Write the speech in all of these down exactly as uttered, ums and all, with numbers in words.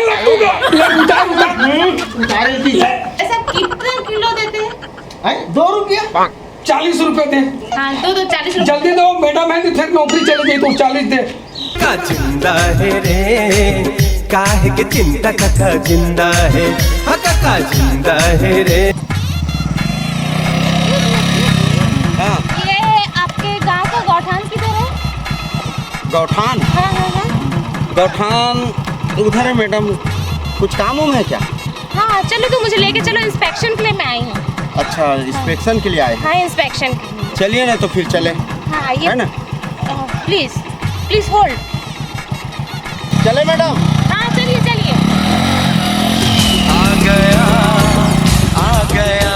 ले, उतार, उतार। हम्म, उतारे की। ले। ऐसा कितना किलो देते हैं? हैं? दो रुपया। चालीस रुपए दे। हाँ, दो दो, चालीस रुपए। जल्दी दो, मैडम है तो फिर नौकरी चली गई तो चालीस दे। का जिंदा है रे, काहे के चिंता, काका जिंदा है, हाँ काका जिंदा है रे। हाँ। ये आपके गांव का गौठान किधर है? गौठान? हाँ, हाँ, हाँ। गौठान उधर है मैडम, कुछ काम वाम है क्या? हाँ, चलो, तुम मुझे लेके चलो, इंस्पेक्शन के लिए मैं आई हूँ। अच्छा, इंस्पेक्शन के लिए आए हैं? हाँ, इंस्पेक्शन के लिए। चलिए ना, तो फिर चले। हाँ, ये है ना? Please, please hold. चले मैडम? हाँ, चलिए, चलिए। आ गया, आ गया,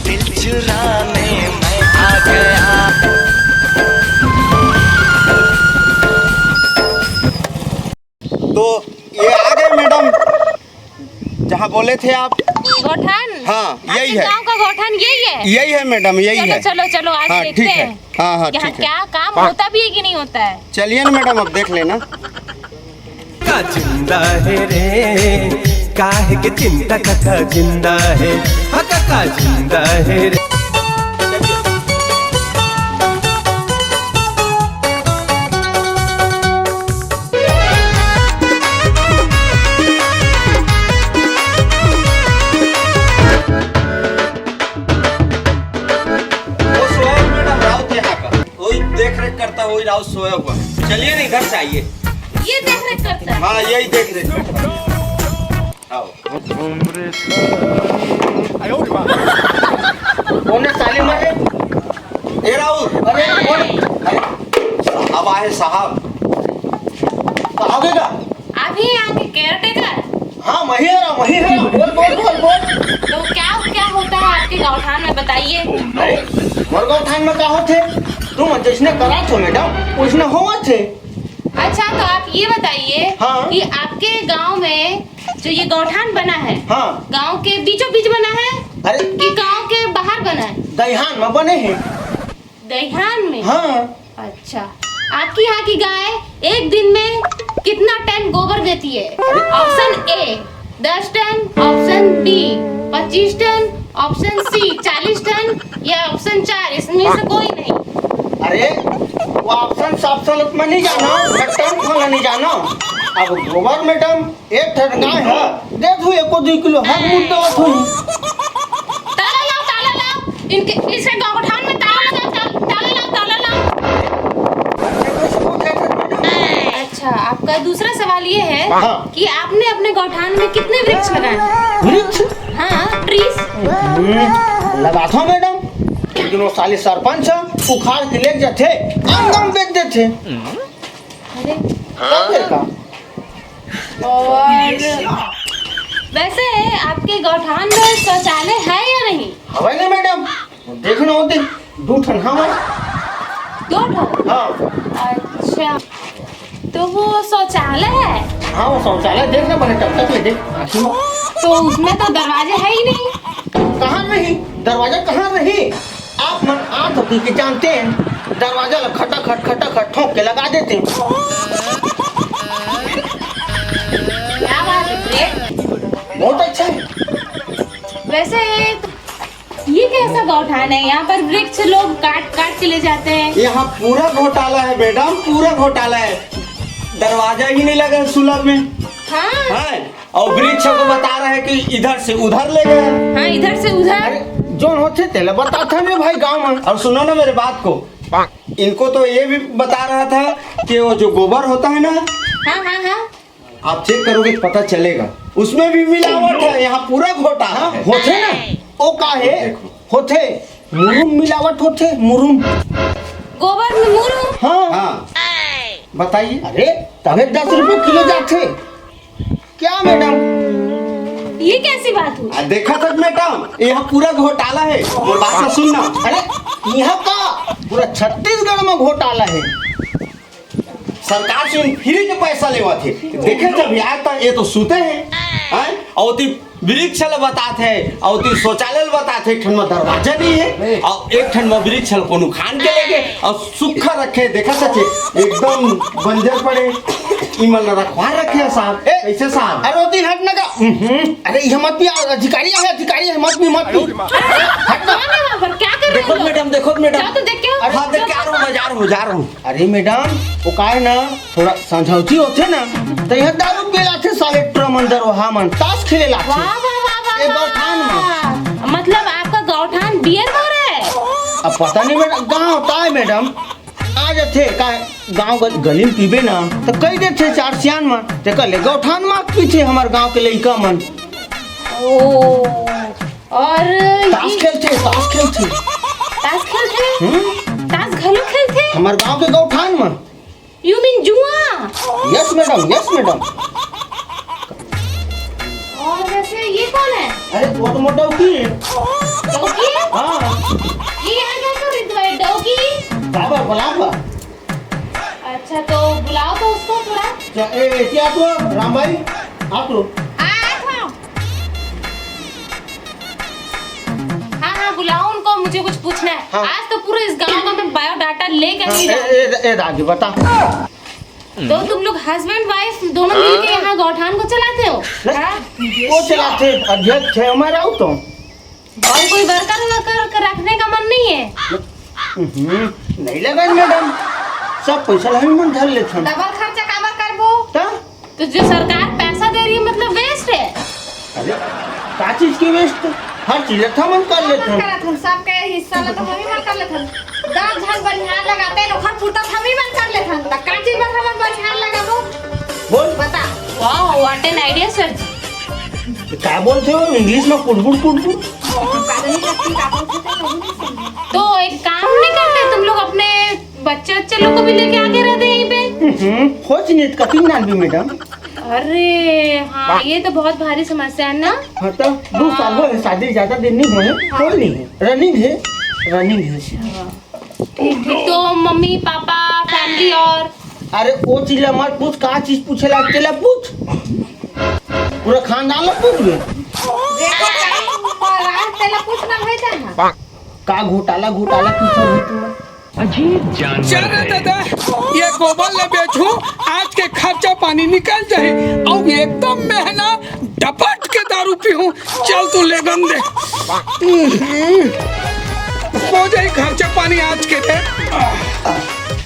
दिल चुराने मैं आ गया। तो ये आ गए मैडम, जहाँ बोले थे आप। गौठान? हाँ, यही आपके है। गांव का गौठान यही है? यही है मैडम, यही चलो, है। चलो, चलो, आज हाँ, देखते ठीक है। हैं। हाँ, हाँ, यहाँ ठीक है। क्या काम होता भी है कि नहीं होता है? चलिए ना मैडम, अब देख लेना। का जिंदा है रे, काहे के चिंता, काका जिंदा है, हाँ काका जिंदा है रे। वो सोया है मैडम, राउत यहाँ का। वही देख रेख करता, वही राउत सोया हुआ। चलिए ना, इधर से आइए। ये देख रेख करता है? हाँ, यही देख रेख करता है। आओ। कौन है साले मारे? ए राउत। अरे, कौन? अरे, साहब आए, साहब। कहाँ गए? आप ही यहाँ के केयरटेकर? हाँ, वही है, वही है। बोल, बोल, बोल, बोल। तो क्या, क्या होता है आपके गौठान में, बताइए। अरे, मोर गौठान में का होथे? तुम जैसने करा थो मैडम, वैसने होवथे। अच्छा, तो आप ये बताइए हाँ। कि आपके गांव में जो ये गौठान बना है, हाँ। गांव के बीचों बीच बना है अरे। कि गांव के बाहर बना है? दहियान में बने हैं। दहियान में? हाँ। अच्छा, आपकी यहाँ की गाय एक दिन में कितना टन गोबर देती है? अरे। ऑप्शन ए, दस टन, ऑप्शन बी, पच्चीस टन, ऑप्शन सी, चालीस टन, या ऑप्शन चार, इसमें से कोई नहीं। अरे, वो ऑप्शन, ऑप्शन मैं नहीं जाना, मैं टन वाला नहीं जाना। अब गोबर मैडम, एक ठन गाय है, दे दू एको दू किलो, हर मुद्दा होई। ताला लाओ, ताला लाओ। इनके, इसे गौठान में ताला लगा, ताला, ताला लाओ, ताला लाओ। अच्छा, आपका दूसरा सवाल ये है हाँ। कि आपने अपने गौठान में कितने वृक्ष लगाए हैं? वृक्ष? हाँ, ट्रीज। हम्म, लगाथो मैडम, लेकिन वो साले सरपंच ह, उखाड़ के ले जाथे, आम दाम बेच देथे। अरे। और वैसे आपके गौठान में शौचालय है या नहीं? हवे ना मैडम, देखना होते दो ठन हवे। दो ठन? हाँ। अच्छा, तो वो शौचालय है? हाँ, वो शौचालय, देख ना, बने टप टप ले देख, आँखी में। तो उसमें तो दरवाजे है ही नहीं। कहाँ नहीं? दरवाजा कहाँ नहीं? आप मन आत होती के जानते हैं, दरवाजा ला खटाखट, खटाखट ठोक के लगा देते हैं। क्या बात है, ग्रेट। बहुत अच्छा है। वैसे ये कैसा गौठान है? यहाँ पर वृक्ष लोग काट काट के ले जाते हैं। यहाँ पूरा घोटाला है मैडम, पूरा घोटाला है। दरवाजा ही नहीं लगा है सुलभ में। हाँ। हाँ, और वृक्ष को बता रहा है कि इधर से उधर ले गया। हाँ, इधर से उधर। अरे, जोन होथे तेला बताथन रे भाई गाँव में। और सुनो ना मेरे बात को, इनको तो ये भी बता रहा था कि वो जो गोबर होता है ना, हाँ, हाँ, हाँ। आप चेक करोगे तो पता चलेगा, उसमें भी मिलावट है। यहाँ पूरा घोटाला है। होथे ना, वो का है? देखो। होथे, मुरुम मिलावट होथे, मुरुम। गोबर में मुरुम? हाँ। हाँ। बताइए। अरे, तबे दस रुपये किलो जाथे। क्या मैडम? ये कैसी बात हुई? आ, देखा था मैडम, यहाँ पूरा घोटाला है। मोर बात ला सुनना। अरे, यहाँ का? पूरा छत्तीसगढ़ में घोटाला है। सरकार से फ्री के पैसा लेवा थे। देखे थे अभी आज तक, ये तो सुते हैं, हैं? और ओती वृक्ष ल बताथे, अउ ओती शौचालय ल बताथे, एक ठन म दरवाजा नहीं हे, अउ एक ठन म वृक्ष ल कोनो खान के लेगे, अउ सुक्खा रखे, देखा सचे, एकदम बंजर पड़े, इमन ल रखवा रखे हे साहब। ए, कैसे साहब? अरे, ओती हट ना का। हम्म। अरे, ये मत भी, अधिकारी है, अधिकारी है, मत भी, मत भी। हट ना। कौन है वहाँ पर? क्या कर रहे हैं देखो लोग? मैडम, देखो मैडम। जाओ तो देख के आओ। हाँ, देख के आ रहा हूँ, मैं जा रहा हूँ, जा रहा हूँ। अरे मैडम, वो का है ना, थोड़ा संझौती होथे ना, त इहाँ दारू पिए लाथे साले ट्रम अंदर, वहाँ मन ताश खेले लाथे। वाह, वाह, वाह, वाह, ये वाह। गौठान में। मतलब आपका गौठान बियर बार है? अब पता नहीं मैडम, गाँव का है मैडम, आ जाथे का गाँव गल-, गली में पीबे ना, त कही देथे चार सियान मन, तेकर ले गौठान में पीथे हमर गाँव के लइका मन। ओ, और ताश ये खेलथे, ताश खेलथे। ताश खेलथे? हम्म। ताश घलो खेलथे? हमर गाँव के गौठान में। You mean जुआ? Yes madam, yes madam। और वैसे ये कौन है? अरे, वो तो मोर डौकी है। डौकी? हाँ। ये यहाँ क्या कर रही तुम्हारी डौकी? बाबा, बुला बा। अच्छा, तो बुलाओ तो उसको थोड़ा। च-, ए, ए, क्या तो, राम भाई, आ तो। आ, आ, आ। हाँ, हाँ, बुलाओ उनको, मुझे कुछ पूछना है। हाँ। आज तो पूरा इस गांव का मैं बायोडाटा लेके हाँ, नहीं ए, जाऊंगी। ए, ए, राजू, बता। तो तुम लोग हस्बैंड वाइफ दोनों मिलके यहाँ गौठान को चलाते हो? नहीं, हाँ? वो चलाथे, अध्यक्ष है हमारा, वो तो। और कोई वर्कर वर्कर के रखने का मन नहीं है? हम्म, नहीं लगा मैडम, सब पैसा हम ही मन धर लेथन। डबल खर्चा काबर करबो? त? तो जो सरकार पैसा दे रही है, मतलब वेस्ट है। अरे, का चीज के वेस्ट? हर चीज ला हमन कर लेथन। करत हन, सबके हिस्सा ला तो हम ही मन कर लेथन। दस झन बनिहार लगाते हैं, ओखर पुरता हम ही मन कर लेथन। त का चीज बर हमन बनिहार लगाबो? बोल। बता। Wow, what an idea, sir। का बोलते हो इंग्लिश में? पुटपुट पुटपुट। हम का नहीं करती, का बोलते थे, हम नहीं समझे। तो एक काम नहीं करते तुम लोग, अपने बच्चे बच्चे लोग को भी लेके आके रहते यहीं पे? हम्म, खोज नहीं कतिक नान भी मैडम। अरे हाँ, ये तो बहुत भारी समस्या है ना। हाँ तो दो साल हुआ है शादी, ज्यादा दिन नहीं हुआ है, कोई नहीं है, रनिंग है, रनिंग है। हाँ। ठीक, ठीक। तो मम्मी पापा, फैमिली और अरे वो चीज ला मत पूछ, का चीज पूछे ला तेला पूछ, पूरा खानदान ला पूछ बे। देखो, का महाराज तेला पूछना है जाना। का घोटाला, घोटाला पूछा भी तू? अजीब जानवर चल रे है। दादा, ये गोबर ले बेचूं, आज के खर्चा पानी निकल जाही। अब एकदम महना डपट के दारू पीहूं। चल तू लेगन दे। हम्म। हो जाही खर्चा पानी आज के दे।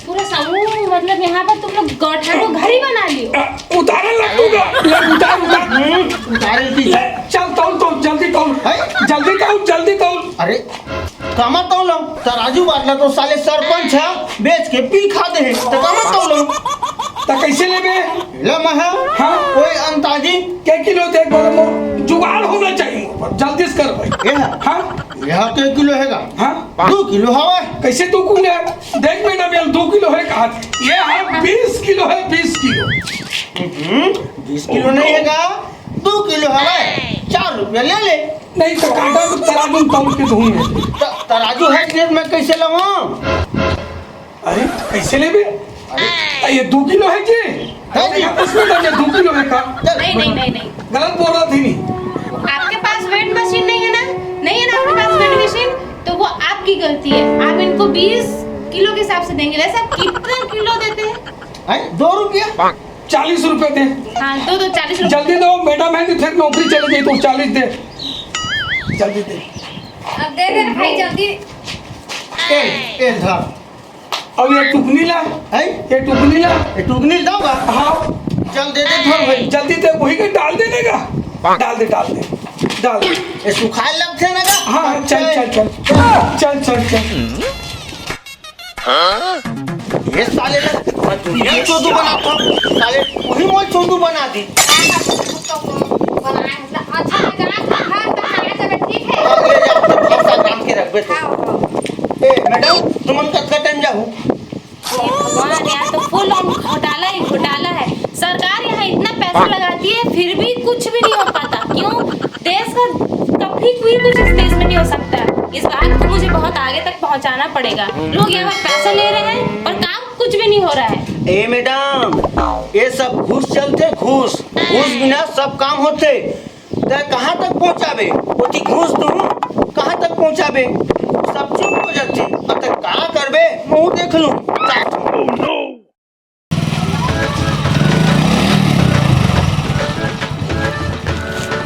पूरा समूह, मतलब, यहाँ पर तुम लोग गौठान को घर ही बना लियो। अ, उतारन लगूंगा। ले, उतार, उतार। हम्म, उतारे की। ले, चल, तौल, तौल, जल्दी तौल। है? जल्दी तौल, जल्दी तौल। अरे, कामा तौल लो, तराजू बाटला तो साले सरपंच है, बेच के पी खा दे है, तो कामा तौल लो। तो कैसे लेबे? ले महा, हाँ? कोई अंताजी? के किलो दे, बोले, मो-, जुगाड़ होना चाहिए, जल्दी से कर भाई। ये है? हाँ? यह के किलो हैगा? हाँ? दो किलो हवा। कैसे दो किलो है? देख मैडम, ये दो किलो है कहा? ये है बीस किलो है, बीस किलो। हम्म, बीस किलो नहीं हैगा, दो किलो हवा, चार रुपया ले ले। नहीं तो काटा तो तराजू में तौल के दूंगा। त-, तराजू है जेब में, कैसे लवां? अरे, कैसे लेबे? अरे। ये दो किलो है जी? है जी। उसमें तो ये दो किलो है का? चल। नहीं, नहीं, नहीं, नहीं। गलत बोल रहा थी नहीं। आपके पास वेट मशीन नहीं है ना? नहीं है ना आपके पास वेट मशीन? तो वो आपकी गलती है। आप इनको बीस किलो के हिसाब से देंगे। वैसे आप कितना किलो देते हैं? हैं? दो रुपया? चालीस रुपए दे। हाँ, दो, दो, चालीस रुपए। जल्दी दो, मैडम है तो फिर नौकरी चली गई, तो चालीस दे, जल्दी दे। अब दे दे ना भाई, जल्दी। ए, ए, धर। अब ये टुकनी ला। हैं? ये टुकनी ला। ये टुकनी लाऊंगा? हाँ। चल दे दे, धर भाई। जल्दी दे, वही के डाल देने का। डाल दे, डाल दे, डाल दे। ये सुखाए लगते ना का? हाँ, हाँ, चल, चल, चल। चल, चल, चल। ये साले ना, मैं दुनिया चोदू बनाता हूँ। साले वही मोल चोदू बना दी। अच्छा लगा, घर कहाँ आ जावे, ठीक है? हाँ, ले जा, अपने घर साथ बांध के रख बे तू। हाँ, हाँ। ए, मैडम, तुमन कतका टाइम जाहू? हे भगवान, यहाँ तो full on घोटाला ही घोटाला है। सरकार यहाँ इतना पैसा लगाती है, फिर भी कुछ भी नहीं हो पाता। क्यों? देश का कभी भी कुछ इस देश में नहीं हो सकता। इस बात को मुझे बहुत आगे तक पहुँचाना पड़ेगा। लोग यहाँ पर पैसा ले रहे हैं और काम कुछ भी नहीं हो रहा है। ए मैडम, ये सब घूस चलथे, घूस। घूस बिना सब काम होथे। तैं कहाँ तक पहुँचाबे? ओती घूस दूँ, कहाँ तक पहुँचाबे? सब चुप हो जाथे। अब तैं का करबे, महूँ देख लूँ।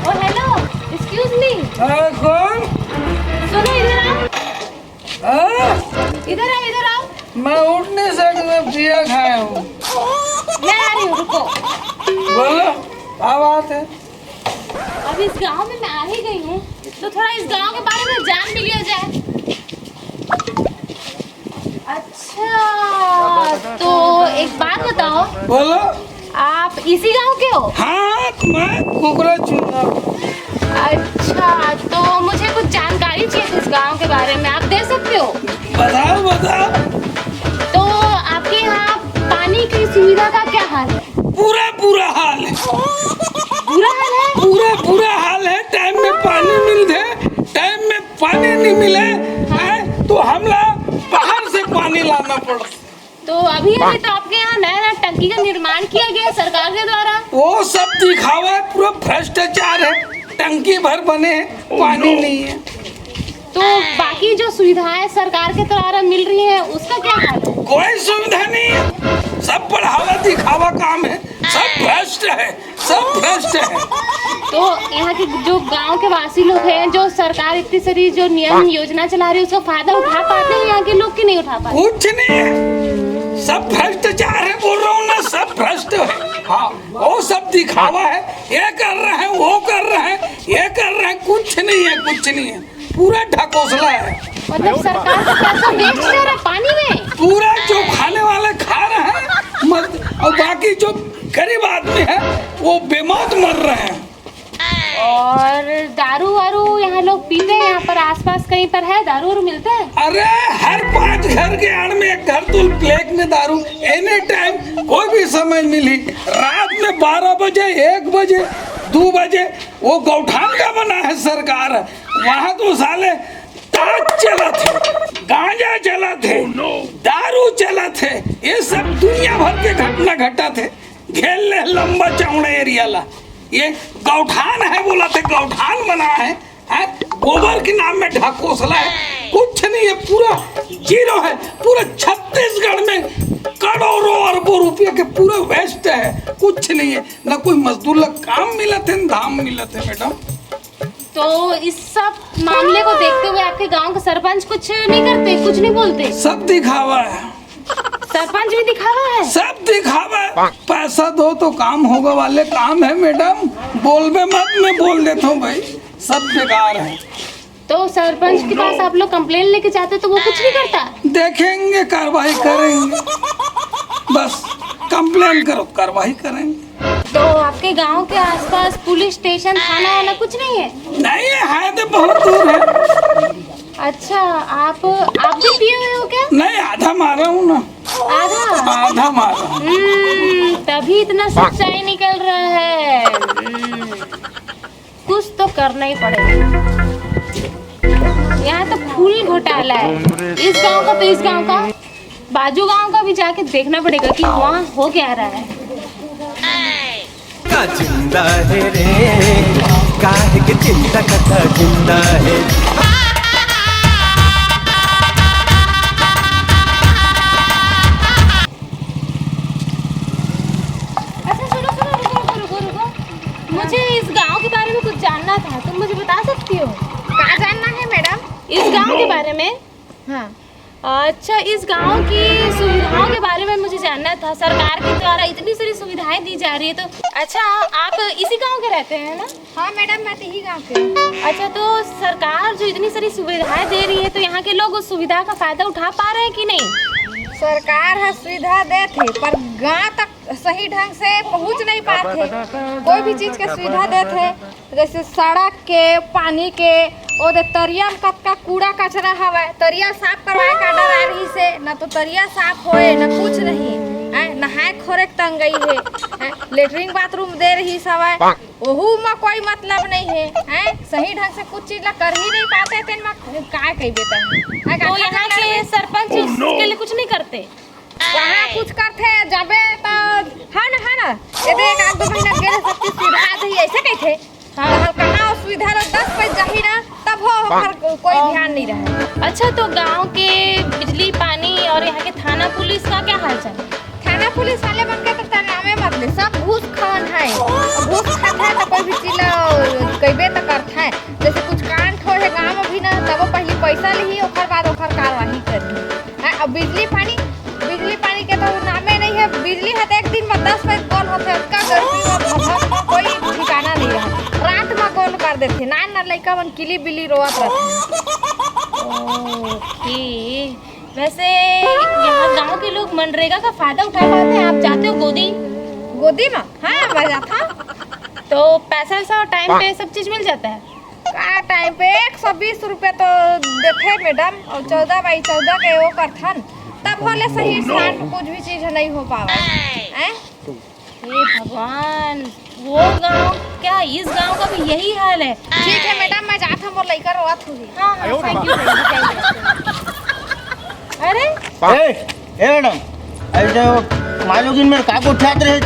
ओ हेलो, एक्सक्यूज मी। हाँ, कौन? सुनो, इधर आओ। हाँ? इधर आओ, इधर आओ। मैं उठ नहीं सकता, पिया खाया हूँ। मैं आ रही हूँ, रुको। बोलो, क्या बात है? अब इस गांव में मैं आ ही गई हूँ, तो थोड़ा इस गांव के बारे में जान भी लिया जाए। अच्छा, तो एक बात बताओ। बोलो। आप इसी गांव के हो? हाँ, मैं कुकरा चुनरा हूँ। अच्छा, तो मुझे कुछ जानकारी चाहिए थी इस गांव के बारे में, आप दे सकते हो? बताओ, बताओ। तो आपके यहाँ पानी की सुविधा का क्या हाल है? पूरा बुरा हाल है। बुरा हाल है? पूरा बुरा हाल है। टाइम में पानी मिलथे, टाइम में पानी नहीं मिले, हैं, तो हमला बाहर से पानी लाना पड़ता। तो अभी, अभी तो आपके यहाँ नया नया टंकी का निर्माण किया गया है सरकार के द्वारा। वो सब दिखावा है, पूरा भ्रष्टाचार है। टंकी भर बने हैं, पानी नहीं है। तो बाकी जो सुविधाएं सरकार के द्वारा मिल रही है, उसका क्या हाल है? कोई सुविधा नहीं है, सब बढ़ावा दिखावा काम है, सब भ्रष्ट है, सब भ्रष्ट है। तो यहाँ के जो गांव के वासी लोग हैं, जो सरकार इतनी सारी जो नियम योजना चला रही है, उसका फायदा उठा पाते हैं यहाँ के लोग कि नहीं उठा पाते? कुछ नहीं है, सब भ्रष्टाचार है, बोल रहा हूँ ना, सब भ्रष्ट है। हाँ, वो सब दिखावा है, ये कर रहे हैं, वो कर रहे हैं, ये कर रहे हैं, कुछ नहीं है, कुछ नहीं है, पूरा ढकोसला है। मतलब सरकार का पैसा वेस्ट जा रहा है पानी में। पूरा जो खाने वाले खा रहे हैं, मत, और बाकी जो गरीब आदमी है, वो बेमौत मर रहे हैं। और दारू वारू यहाँ लोग पीते हैं, यहाँ पर आसपास कहीं पर है, दारू वारू मिलता है? अरे, हर पांच घर के आड़ में एक घर तुल ब्लैक में दारू, एनी टाइम, कोई भी समय मिली, रात में बारह बजे, एक बजे, दो बजे, वो गौठान का बना है सरकार, वहां तो साले ताश चलत है, गांजा चलत है, दारू चलत है, ये सब दुनिया भर के घटना घटत है। घेर ले लंबा चौड़ा एरिया ला, ये गौठान है, बोला थे गौठान बना है, हैं? गोबर के नाम में ढकोसला है, कुछ नहीं है, पूरा जीरो है। पूरा छत्तीसगढ़ में करोड़ों अरबों रुपया के पूरा वेस्ट है, कुछ नहीं है, ना कोई मजदूर ला काम मिलत है, ना धाम मिलत है, मैडम। तो इस सब मामले को देखते हुए आपके गांव का सरपंच कुछ नहीं करते, कुछ नहीं बोलते? सब दिखावा है। सरपंच भी दिखावा है? सब दिखावा है। पैसा दो तो काम होगा वाले काम है मैडम, बोलबे मत, मैं बोल देता हूँ भाई, सब बेकार है। तो सरपंच के पास आप लोग कंप्लेन लेके जाते तो वो कुछ नहीं करता? देखेंगे, कार्रवाई करेंगे, बस कंप्लेन करो, कार्रवाई करेंगे। तो आपके गांव के आसपास पुलिस स्टेशन, थाना वाना कुछ नहीं है? नहीं है, है तो बहुत दूर है। अच्छा, आप आप भी पिए हुए हो क्या? नहीं, आधा मारा हूँ ना। आधा? आधा मारा हूँ। हम्म, तभी इतना सच्चाई निकल रहा है। हम्म, कुछ तो करना ही पड़ेगा। यहाँ तो फुल घोटाला है, इस गांव का तो इस गांव का, बाजू गांव का भी जाके देखना पड़ेगा कि वहाँ हो क्या रहा है। का जिंदा है रे, काहे के चिंता करता जिंदा है। अच्छा, सुनो, सुनो, रुको, रुको, रुको, रुको। मुझे इस गांव के बारे में कुछ जानना था, तुम मुझे बता सकती हो? क्या जानना है मैडम? इस गांव के बारे में। हाँ। अच्छा, इस गांव की सुविधाओं के बारे में मुझे जानना था, सरकार के द्वारा इतनी सारी सुविधाएं दी जा रही है, तो अच्छा, आप इसी गांव के रहते हैं ना? हाँ मैडम, मैं तो यही गांव के हूँ। अच्छा, तो सरकार जो इतनी सारी सुविधाएं दे रही है, तो यहाँ के लोग उस सुविधा का फायदा उठा पा रहे हैं कि नहीं? सरकार ह सुविधा देत हे, पर गांव तक सही ढंग से पहुंच नहीं पात हे। कोई भी चीज के सुविधा देत हे, जैसे सड़क के, पानी के, ओदे तरिया में कतका कूड़ा कचरा हवय, तरिया साफ करवाए का डर आ रही से, ना तो तरिया साफ होए, ना कुछ नहीं, हैं, नहाए खोरे के तंगई हे, हैं, लेटरिन बाथरूम दे रही हवय, ओहू म कोई मतलब नहीं हे, हैं, सही ढंग से कुछ चीज ला कर ही नहीं पाते, तेन म काय कहिबे तैं, हैं, तो कतका यहाँ के सरपंच उसके लिए कुछ नहीं करते? कहाँ कुछ करथे, जाबे त, है ना, है ना, ये देख, एक आध दो महीना गेले, सब चीज सुधार दही, ऐसे कहथे। हाँ, हाँ, कहाँ असुविधा रहे, दस बज जाही ना, तब हो, ओकर को-, कोई ध्यान नहीं रहे। अच्छा, तो गांव के बिजली, पानी और यहाँ के थाना पुलिस का क्या हाल चाल? थाना पुलिस वाले मन के तो नामे मत ले, सब घूस खान है। घूस खात है तो कोई भी चीज ला कइबे तो करत है। जैसे कुछ कांड हो है गांव में भी ना, तब वो पहले पैसा लिही, ओकर बाद ओकर कार्रवाई करही। हैं, अब बिजली पानी, बिजली पानी के तो नामे नहीं है। बिजली है तो एक दिन में दस बजे गोल होते, का गर्मी में भभक, कोई ठिकाना नहीं रहा। रात में गोल कर देते, नान ना लइका मन किली बिली रोवत रहते हैं। ओके, वैसे यहाँ गांव के लोग मनरेगा का फायदा उठा पाते हैं? आप जाते हो गोदी? गोदी में? हाँ, मैं जाता हूँ। तो पैसा वैसा टाइम पे सब चीज मिल जाता है? का टाइम पे एक सौ बीस रुपया तो देथे मैडम, और चौदह बाई चौदह के वो करथन, तब होले सही स्टार्ट, कुछ भी चीज नहीं हो पावा। हैं? हे भगवान, वो गांव क्या, इस गांव का भी यही हाल है? ठीक है मैडम, मैं जात हूँ, मोर लइका रोवत हुई। हाँ, हाँ, thank you, thank you, thank you। अरे, ए, ए मैडम, अरे जो मालोगिन में का गोठियात रहे?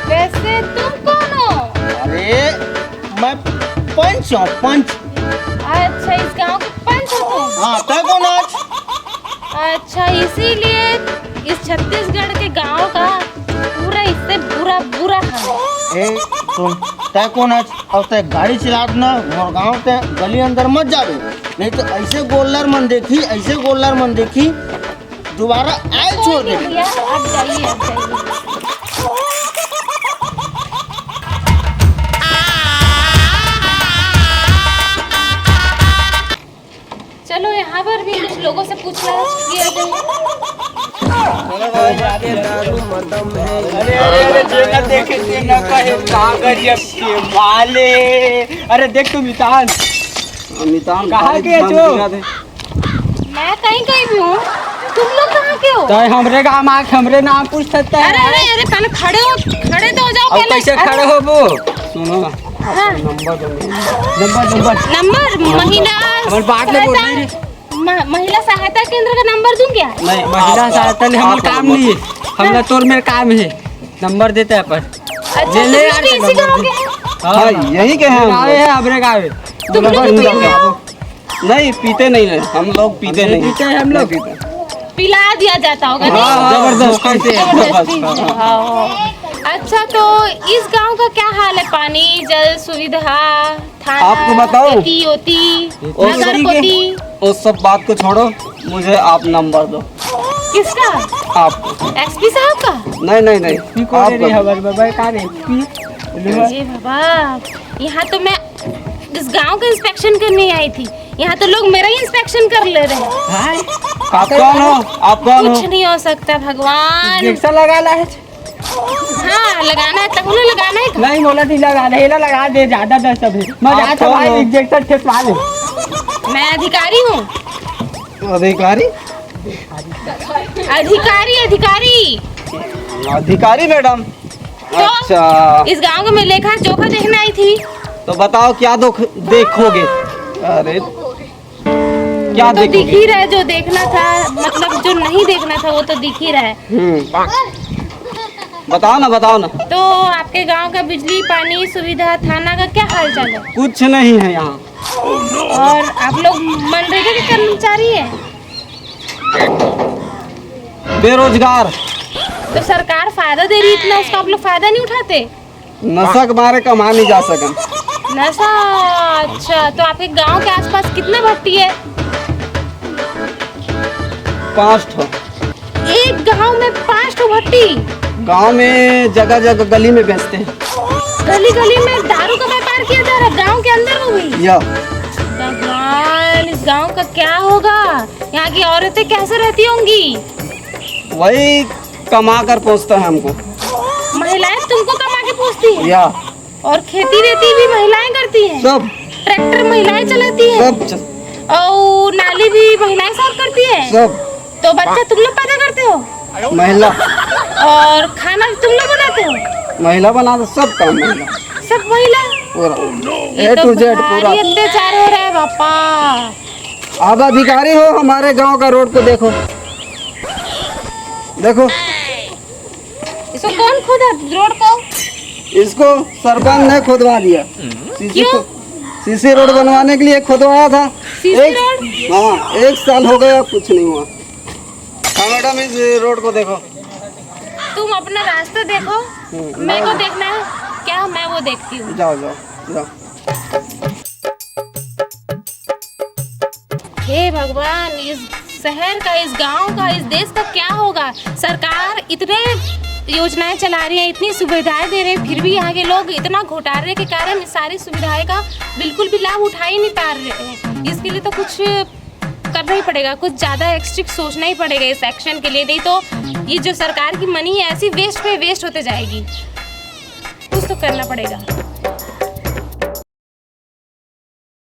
वैसे तुम कौन हो? अरे, मैं पंच हूँ, पंच। अच्छा, इस गांव के पंच हो तुम? हाँ, तय कौन आज? अच्छा, इसीलिए इस छत्तीसगढ़ के गांव का पूरा इससे बुरा, बुरा हाल है। ए, सुन, तय कौन आज? और तय गाड़ी चलात ना, मोर गांव के गली अंदर मत जावे, नहीं तो ऐसे गोल्लर मन देखी, ऐसे गोल्लर मन देखी, दोबारा आए छोड़ दे। भैया, आप जाइए, आप जाइए। चलो, यहाँ पर भी कुछ लोगों से पूछताछ किया जाए। अरे, अरे, अरे, जेना देखे तेना कहे, का गजब के माले। अरे, देख तू मितान। मितान कहाँ के जो? मैं कहीं, कहीं भी हूँ, तुम लोग कहाँ के हो? तो हमरे गांव आके हमरे नाम पूछ सकता है। अरे, अरे, अरे, पहले खड़े हो, खड़े तो हो जाओ अब पहले। कैसे खड़े हो वो? सुनो, हाँ। नंबर दो, नंबर, नंबर। नंबर, महिला हमर बात नहीं बोल रही। सहायता, म-, महिला सहायता केंद्र का नंबर दूं क्या? नहीं, महिला सहायता ले हमर काम नहीं है, हमला तोर मेर काम है, नंबर देते अपन। अच्छा, ले, ले तुम लोग यार, भी इसी गाँव के हैं? हाँ, हाँ, यही के हैं हम लोग। गाँव है, हमरे गाँव है। तुम लोग भी पीते हो? नहीं, पीते नहीं है हम लोग, पीते नहीं। पीते हैं हम लोग। नहीं पीते। पिला दिया जाता होगा, नहीं? हाँ, हाँ, जबरदस्त। जबरदस्ती। हाँ, हाँ। अच्छा, तो इस गांव का क्या हाल है? पानी, जल सुविधा, थाना, आपको बताऊं? खेती, ओती, वो नगर सभी के, पोती। वो सब बात को छोड़ो, मुझे आप नंबर दो। किसका? आपको। एसपी साहब का? नहीं, नहीं, नहीं। एसपी कौन है आपका। रे, हमारे बाबा का नहीं, एसपी? अरे बाबा, यहाँ तो मैं इस गांव का इंस्पेक्शन करने आई थी, यहाँ तो लोग मेरा ही इंस्पेक्शन कर ले रहे हैं। हाँ? आप कौन हो? आप कौन हो? कुछ नहीं हो सकता भगवान। इंजेक्शन लगाना है? हाँ, लगाना है, तब ना लगाना है। नहीं, मोला नहीं लगाना है, एला लगा दे, ज्यादा दर्द अभी। मैं आप जाता कौन भाई, हो? इंजेक्शन ठेसवा ले। मैं अधिकारी हूँ। अधिकारी? अधिकारी, अधिकारी। अधिकारी मैडम? तो अच्छा। इस गांव का मैं लेखा जोखा देखने आई थी। तो बताओ, क्या दुख देखोगे? अरे, क्या तो देखोगे? दिख ही रहा है, जो देखना था, मतलब, जो नहीं देखना था, वो तो दिख ही रहा है। हम्म। बताओ ना, बताओ ना। तो आपके गांव का बिजली, पानी, सुविधा, थाना का क्या हाल चाल है? कुछ नहीं है यहाँ। और आप लोग मनरेगा के कर्मचारी है? बेरोजगार। तो सरकार फायदा दे रही इतना, उसका आप लोग फायदा नहीं उठाते? नशा के मारे कमा नहीं जा सकन। नशा? अच्छा, तो आपके गांव के आसपास कितना भट्टी है? पाँच ठो। एक गांव में पाँच ठो भट्टी? गांव में जगह जगह गली में बेचते हैं। गली गली में दारू का व्यापार किया जा रहा है, गांव के अंदर वो भी? या। भगवान, इस गांव का क्या होगा? यहाँ की औरतें कैसे रहती होंगी? वही कमा कर पहुंचता है हमको। महिलाएं तुमको कमा के पूछती है? या। और खेती वेती भी महिलाएं करती हैं? सब। ट्रैक्टर महिलाएं चलाती हैं? सब च- और नाली भी महिलाएं साफ करती हैं? सब। तो बच्चा तुम लोग पैदा करते हो? महिला। और खाना तुम लोग बनाते हो? महिला बनाते, सब काम महिला। सब महिला? पूरा। ये A तो to Z पूरा। भारी अत्याचार हो रहा है बापा। आप अधिकारी हो, हमारे गांव का रोड को देखो, देखो। इसको कौन खोदा रोड को? इसको सरपंच ने खुदवा दिया। सीसी क्यों? को, सीसी रोड बनवाने के लिए खुदवाया था। सीसी एक, रोड? हाँ, एक साल हो गया, कुछ नहीं हुआ। हाँ मैडम, इस रोड को देखो। तुम अपना रास्ता देखो, हम्म, मेरे को हाँ। देखना है क्या, मैं वो देखती हूँ। जाओ, जाओ, जाओ। हे भगवान, इस शहर का, इस गांव का, इस देश का क्या होगा? सरकार इतने योजनाएं चला रही है, इतनी सुविधाएं दे रहे हैं, फिर भी यहाँ के लोग इतना घोटाले के कारण इस सारी सुविधाएं का बिल्कुल भी लाभ उठा ही नहीं पा रहे हैं। इसके लिए तो कुछ करना ही पड़ेगा, कुछ ज़्यादा स्ट्रिक्ट सोचना ही पड़ेगा इस एक्शन के लिए, नहीं तो ये जो सरकार की मनी है, ऐसी वेस्ट पे वेस्ट होते जाएगी। कुछ तो करना पड़ेगा।